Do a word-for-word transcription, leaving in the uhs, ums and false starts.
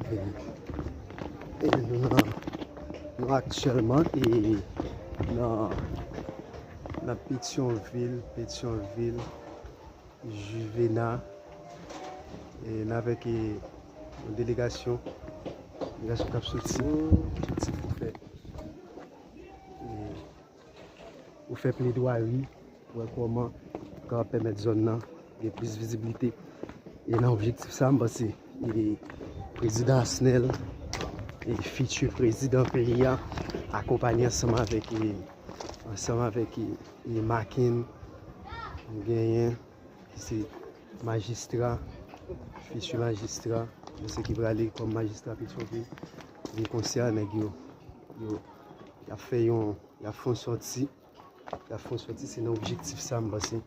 E nou nan, nou aktyèlman e nan, nan Petyonvil, Petyonvil, Juvena, e n avèk e, yon delegasyon, delegasyon k ap soti, soti pou fè e, pou fè pledwari, pou wè kòman nou kapab pèmèt zòn nan gen plis vizibilite. E nan objektif sa, m panse e, prezidan Asnel, e fiti prezidan peyi a, akonpanye ansanm avèk e, ansanm avèk e, e Macken, nou genyen ki se majistra, fiti majistra, misye ki prale kòm majistra Petyonvil. Vin konsa, nèg yo, yo, y ap fè yon, y ap fè yon sòti, y ap fè yon sòti, se nan objektif sa, m panse.